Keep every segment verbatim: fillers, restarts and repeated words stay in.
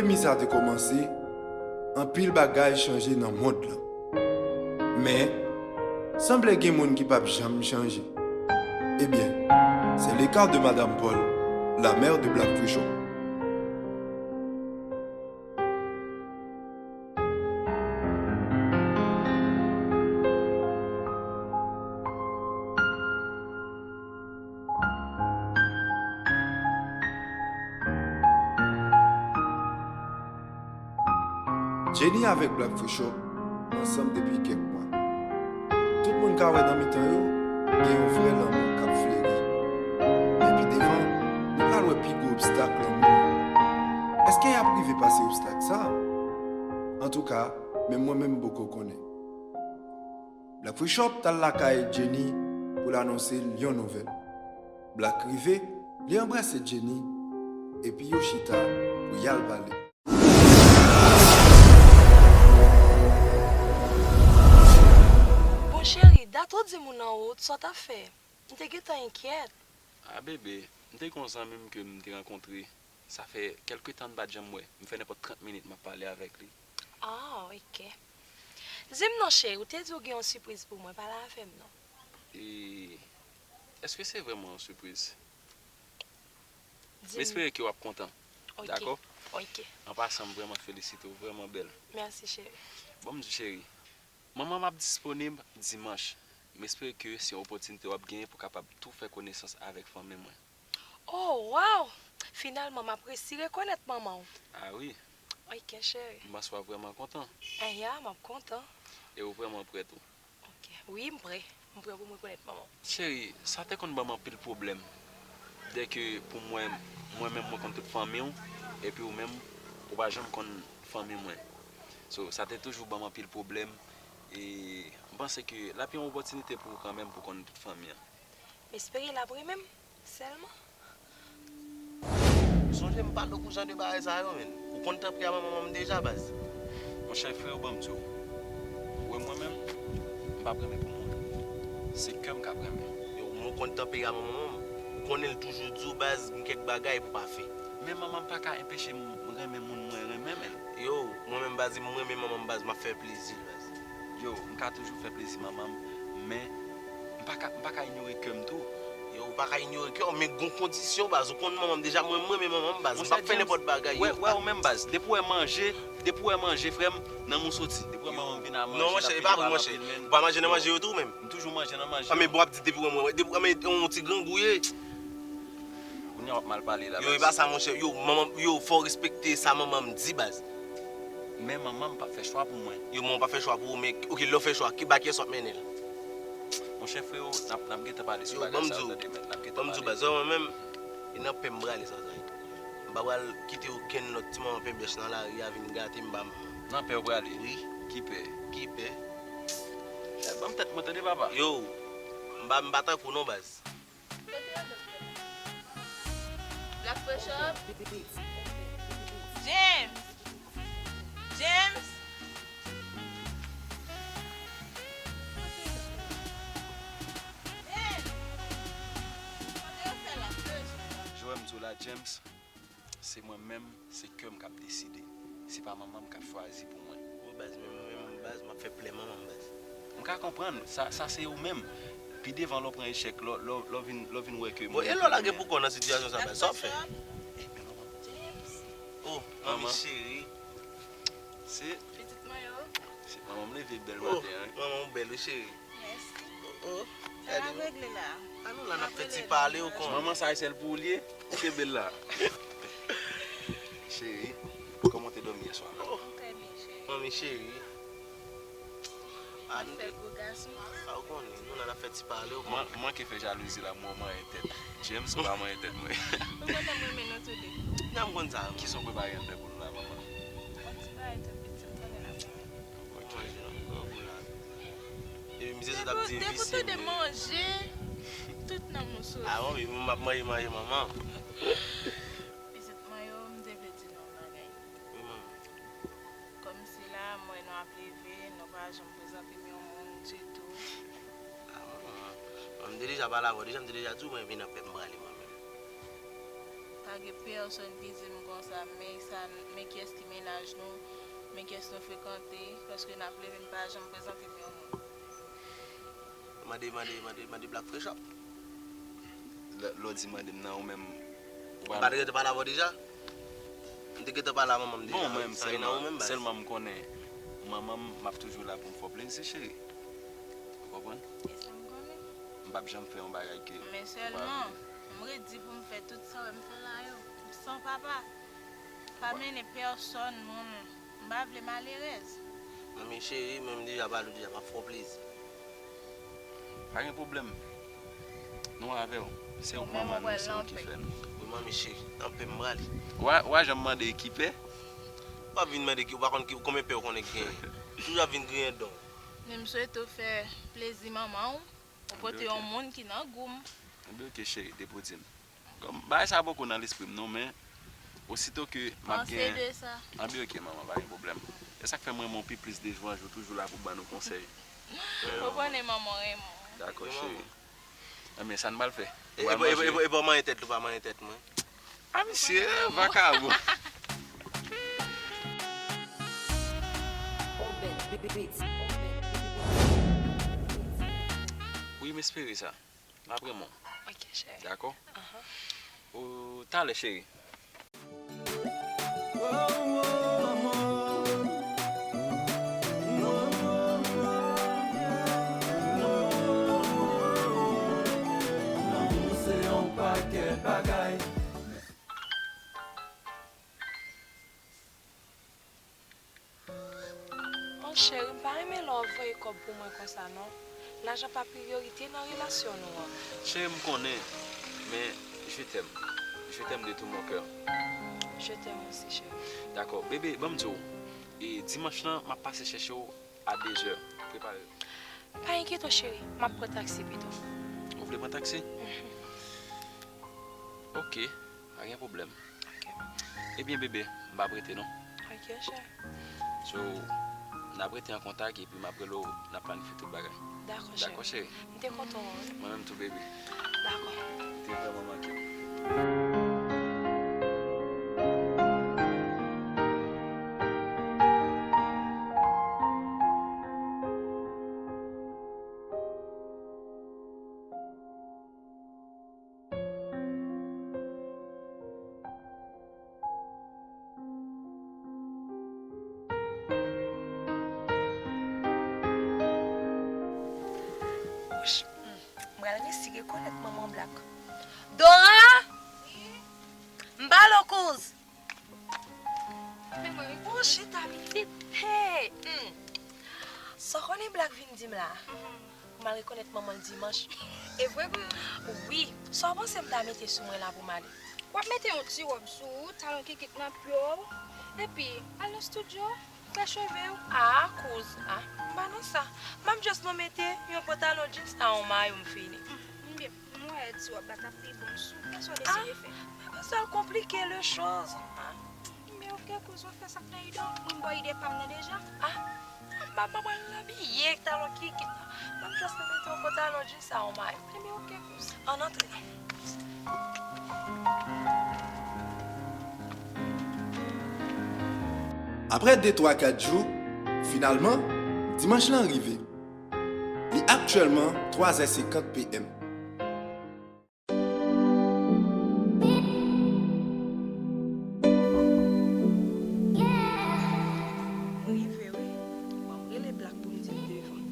Pandemi sa te kòmanse, anpil bagay chanje nan mond lan. Men, sanble gen moun ki p ap janm chanje. Ebyen, c'est le cas de Madame Paul, la mère de Black Frecho. Jenny avèk Black Frecho ansanm depi kèk mwa. Tout moun ka wè nan mitan yo, gen yon vrè lanmou k ap fleri. Men pi devan, nou pral wè pi gwo obstak lanmou an. Èske y ap rive pase obstak sa a? Antouka, menm mwen menm m poko konnen. Black Frecho t al lakay Jenny pou l anonse l yon nouvèl. Black rive, li anbrase Jenny, epi yo chita pou y al pale. Bon cheri, dat ou di moun anwo, sa w t ap fè? M te gentan enkyèt. A bebe, m te gen yon zanmi m ke m te rankontre, sa fè kèlke tan n pa t janm wè. M fè nenpòt trant minit m ap pale avèk li. Ah, ok. Di m non cheri, ou te di w gen yon sipriz pou mwen, pale avè m non. E èske se vrèman yon sipriz? Di M m. Espere ke w ap kontan. Ok. Dakò? Ok. An pasan, m vrèman felisite w, vrèman bèl. Mèsi cheri. Bon, m di cheri, manman m ap disponib dimanch. M espere ke se yon opòtinite w ap genyen pou w kapab tou fè konesans avèk fanmi mwen. Oh, wow! Finalman, m ap resi rekonèt manman w. A wi, Ok, cheri. m panse w ap vrèman kontan. Eh ya, m ap kontan. E w vrèman prè tou. Ok. Wi, m prè. M prè pou m rekonèt manman w. Cheri, sa te konn ban m anpil pwoblèm. Dèke pou mwen, mwen menm mwen konn tout fanmi w, epi ou menm, ou pa janm konn fanmi mwen. So, sa te toujou ban m anpil pwoblèm, e m panse ke l ap yon opòtinite pou ou kanmenm pou konn tout fanmi an. M espere l ap renmen m sèlman. Sonje m pa lòk ou jan de bagay sa yo, menn. Ou konn tanpri a manman m deja, baz. Monchè, freo, ban m di w. Ou wè mwen menm, m p ap renmen pou moun. Se kè m k ap renmen. Yo, mwen konn tanperaman manman m. Ou konnen l toujou di w, baz, gen kèk bagay pou pa fè. Men manman m pa ka enpeche m renmen moun mwen renmen, menn. Yo, mwen menm, baz, m renmen manman m, baz, m ap fè plezi l, baz. Yo, m ka toujou fè plezi manman m, men m pa ka, m pa ka inyore kè m tou. Yo, ou pa ka inyore kè w, men gon kondisyon, baz. Ou konn manman m deja, mwen, m renmen manman m, baz. M p ap fè nenpòt bagay, Wè, yo. Wè ou menm, baz. Depi w wè manje, depi w wè manje, frè m, nan mousotiye. Depi w wè manman m vin a manje, Non, monchè, e pa vre, monchè. Ou pa manje nan manje yo tou, menm. M toujou manje nan manje. Ah, men bon, w ap di depi w wè mwen, depi, ah, men yon ti grangou ye. Kounye a w ap mal pale la, Yo, e pa sa, monchè. Yo, manman, yo, fò w respekte sa manman m di, baz. Men manman m p ap fè chwa pou mwen. Yo, manman w p ap fè chwa pou ou, men, ok, lè w fè chwa, ki, ba kiyès w ap mennen l? Monchè, freo, n ap, n ap gentan pale sou Yo, bagay ban m sa di yo, w. Tande, men, n ap gentan Ban m di w, pale. Baz, mwen menm, e nan pè m prale sa, sa. M pa pral kite okenn lòt ti manman penbèch nan lari a vin gate m ba manman. Nan pè w prale? Wi. Ki pè? Ki pè? Ban m tèt mwen, tande, papa. Yo, m pa, m pa tankou non, baz. Black Fresh Up. James! James! Jwè m di w la, James, se mwen menm, se kè m k ap deside. Se pa manman m k ap chwazi pou mwen. Bon, baz, men mwen menm, baz, m ap fè plè manman m, baz. M ka konprann, sa, sa se ou menm. Pi devan, lè w pran echèk, lè w, lè w, lè w vin, lè w vin wè ke Bon, e lè w lage pou kò nan sitiyasyon sa, baz, sa w ap fè? Oh, manmi cheri. Se, Pitit mwen yo. Se manman m leve bèl Oh, maten an. Manman w bèl, wi, cheri. Mèsi. Oh, oh. Sa n ap regle la. Ann nou la, n ap fè ti pale, ou konn. Manman sa e sèl pou ou l ye? Ou kenbe l la. Cheri, kòman w te dòmi yè swa? M trè byen, cheri. Manmi cheri. Ap fè gwo gason. A, ou konnen, nou la, n ap fè ti pale, ou Mwen, konn. Mwen ke fè jalouzi la, mwen manyen tèt. James, ou pa manyen tèt mwen. Ou konnen mwen renmen nou tou de. Nan m konn sa. Kisa w prepare anndan pou nou la, manman? Yon ti bagay tou piti, m konnen n ap renmen. Ok. Manje nan kò ou la. E misye sot ap di Depi w visye tande m. Manje, tout nan moun soti. A, wi, m ap manje, manje manman. Pitit mwen yo, m te vle di nou yon bagay. Wi, manman. Kòmsi la, m wè nou ap leve, nou pa janm prezante m yon moun ditou. A, manman. Mwen, m te deja pale avè w, deja, m te deja di w mwen vin nan pè m prale mwen menm. T Pa gen pèsòn ki di m konsa, men sa, men kiyès ki mennaj nou, men kiyès nou frekante, paske n ap leve, n pa janm prezante m yon moun. Mande, mande, mande, mande Black Fresh Up. Lè, lè w di mande m nan ou menm, ou pa... M pa t gentan pale avè w deja? M te gentan pale a manman m deja. Bon, mwen menm, sa gen nan ou sèlman, menm, baz. Sèlman m konnen manman m, m ap toujou la pou m fè w plezi, cheri. Ou konprann? E sa m konnen. M p ap janm fè yon bagay ke... Men sèlman, m redi pou m fè tout sa w wè m fè la yo. M san papa. Pa mennen pèsòn moun. M pa vle malerèz. Manmi cheri, mwen m deja pale w deja, m ap fè w plezi. Pa gen pwoblèm. Nou avè w. Se ou k manman nou, se ou ki fè nou. Wi, manmi cheri, anpè m prale. Wa, wa janm mande ki pè? W ap vin mande ki, ou pa konn ki, konbyen pè ou konnen ki genyen. Ou toujou ap vin griyen dan w. Men m swete w fè plezi manman w. Ou pote yon moun ki nan gou m. Anben, oke, cheri, depi w di m. Kòm bagay sa poko nan lespri m non, men osito ke m ap gen... Panse de sa. Anben, oke, manman, pa gen pwoblèm. E sa k fè m renmen w pi plis de jou an jou, toujou la pou ban nou konsèy. Ou konnen manman renmen w. Dakò, cheri. Anben, sa n pral fè? E, e, e, e, e pa manyen tèt li, ou pa manyen tèt mwen. A, misye, vakabon. Wi, m espere sa. M ap renmen w. Ok, cheri. Dakò? Ahan. Ou talè, cheri. Lanmou se yon pakèt bagay. Oh, cheri, m pa renmen lè w ap voye kòb pou mwen konsa, non. Lajan pa priyorite nan relasyon nou an. Cheri, m konnen, men je t'aime. Je t'aime de tout mon cœur. Je t'aime aussi, cheri. Dakò. Bebe, ban m di w, e, dimanch lan, m ap pase chèche w a de zè. Prepare w. Pa enkyete w, cheri. M ap pran taksi pito. Ou vle pran taksi? Mhm. Ok. Pa gen pwoblèm. Ok. Ebyen, bebe, m p ap rete non. Ok, chè. So, n ap rete an kontak epi m ap rele w, n ap planifye tout bagay. Dakò, chè. Dakò, cheri? M te kontan wè w, wi. Mwen menm tou, bebe. Dakò. Ou te vrèman manke m. Wouch, hmm, m pral resi rekonèt manman Black. Dora! M ba l, kouz! Bon, chita pitit. Hey! Hmm. Sa w konnen Black vin di m la? Mhm. Pou m al rekonèt manman l dimanch. E vre, kouz? Wi. Sa w panse m ta mete sou mwen la pou m ale? W ap mete yon ti wòb sou ou, talon kikit nan pye w. Epi, al nan estidyo, fè cheve w. Ah, kouz. Ah, m pa nan sa. M ap just mete yon pantalon jeans a yon mayo, m fini. Hmm, m byen. M wè ti wòb la t ap pi bon sou. Kisa w deside fè? Ah, pa sa l konplike le choz. Ah. Men oke, kouz, w ap fè sa k nan ide w. Mwen ba w ide pa m nan deja. Ah, m pa, m pa pral abiye talon kikit. M ap just mete yon pantalon jeans a yon mayo. Ebyen, oke, kouz. Ann antre. Apre de, twa, kat jou, finalman, dimanch lan rive. Li aktyèlman twa zè senkant P M. M rive wi. Bon, m rele Black pou m di l devan.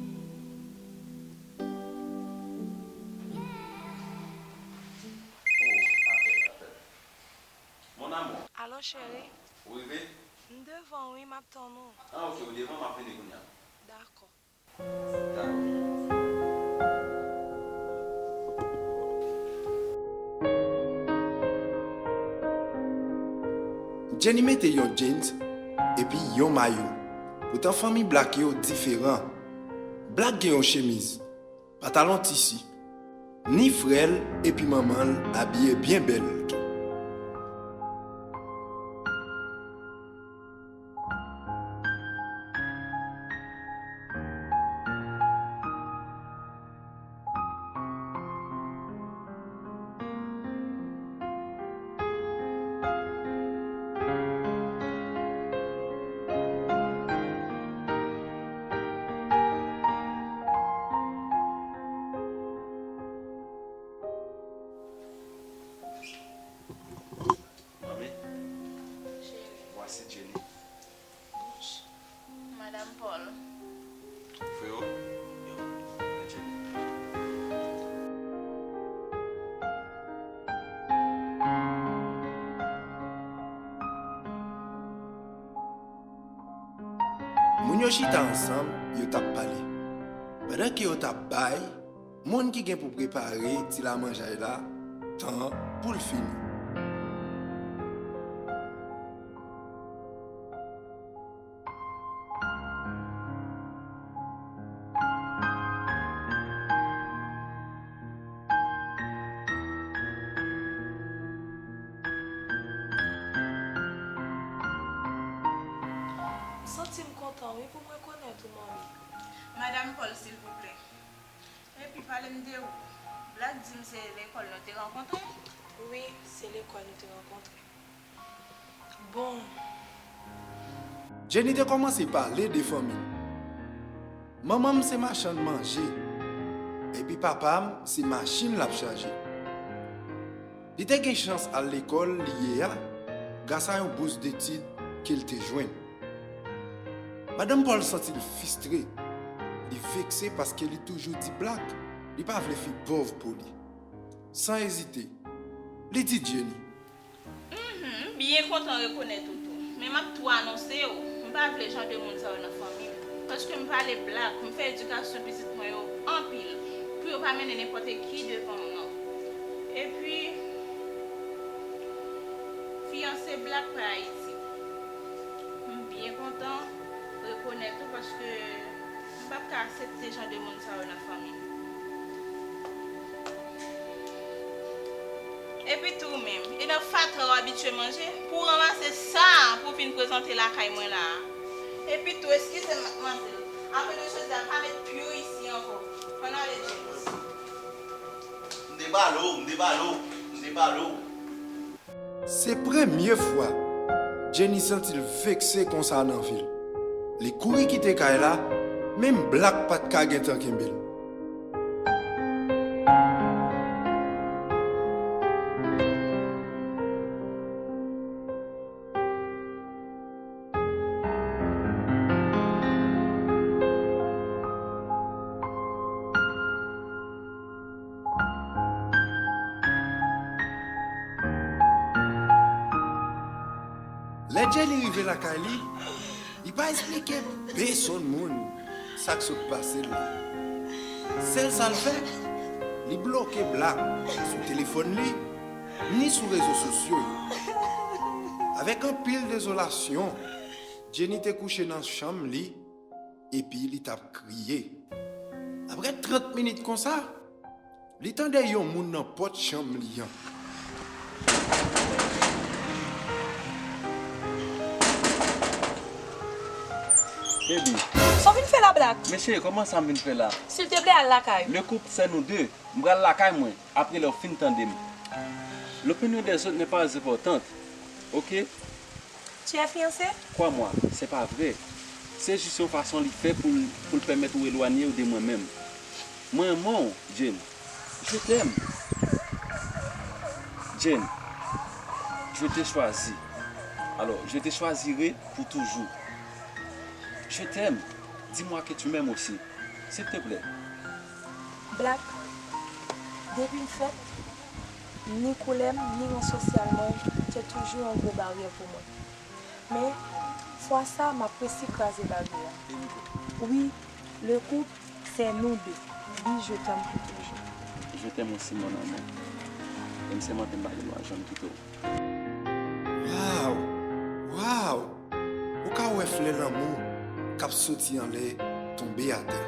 Oh, apèl, apèl. Mon amour. Alo, cheri. Ou rive? M devan wi, m ap tann ou. Ah, oke, ou devan, m ap vini kounye a. Dakò. Jenny mete yon jeans epi yon mayo. Poutan fanmi Black yo diferan. Black gen yon chemiz, pantalon tisi. Ni frè l epi manman l abiye byen bèl tou. Yo chita ansanm, yo t ap pale. Pandan ke yo t ap bay moun ki gen pou prepare ti lamanjay la tan pou l fini. M santi m kontan wi pou m rekonèt ou, manmi. Madanm Paul, silvouplè. Epi pale m de ou. Black di m se lekòl nou te rankontre? Wi, se lekòl nou te rankontre. Bon. Jenny te kòmanse pale de fanmi l. Manman m se machann manje, epi papa m se machin l ap chaje. Li te gen chans al lekòl li ye a gras a yon bous detid ke l te jwenn. Madanm Paul santi l fistre. Li vekse paske li toujou di Black li pa vle fi pòv pou li. San ezite, li di Jenny. Mhm, m byen kontan rekonèt ou tou. Men m ap tou anonse w, m pa vle jan de moun sa yo nan fanmi m. Paske m pale Black, m fè edikasyon pitit mwen yo anpil, pou yo pa mennen nenpòt ki devan m non. Epi, fiyanse Black pa Ayiti. M byen kontan rekonèt ou paske m p ap ka aksepte jan de moun sa yo nan fanmi m. Epi tou ou menm, e nan fatra w abitye manje, pou w ranmase sa pou w vin prezante lakay mwen la a. Epi tou, eskize m, madmwazèl, apre de jodi a, pa met pye w isi ankò. Ann ale, James. M te pale w, m te pale w, m te pale w. Se premye fwa Jenny santi l vekse konsa nan vi l. Li kouri kite kay la, menm Black pa t ka gentan kenbe l. Lè Jenny rive lakay li, li pa esplike pèsonn moun sa k sot pase l la. Sèl sa l fè, li bloke Black sou telefòn li, ni sou rezo sosyo yo. Avèk anpil dezolasyon, Jenny te kouche nan chanm li, epi li t ap kriye. Apre trant minit konsa, li tande yon moun nan pòt chanm li an. Baby. Sa w vin fè la, Black? Men cheri, kòman sa m vin fè la? Silteplè, al lakay ou. Le couple, c'est nous deux. M pral lakay mwen, apre lè w fin tande m. L'opinion des autres n'est pas importante, ok? Tu es fiancé? Crois-moi, c'est pas vrai. Se jis yon fason li fè pou l, pou l pèmèt ou elwanye w de mwen menm. Mwen renmen w, Jane. Je t'aime. Jane, je t'ai choisi. Alors, je te choisirai pour toujours. Je t'aime. Dis-moi que tu m'aimes aussi. S'il te plaît. Black, depi m fèt, ni koulè m, ni ran sosyal mwen, te toujou yon gwo baryè pou mwen. Men, fwa sa, m ap resi kraze baryè a. Wi, le couple, c'est nous deux. Bi, je t'aime pour toujours. Je t'aime aussi, mon amour. Menm si m antre m pa gen dwa janm kite w. Waw! Waw! Ou ka wè flè lanmou k ap soti anlè tonbe atè.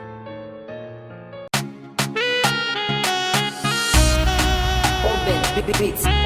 Obed Beats.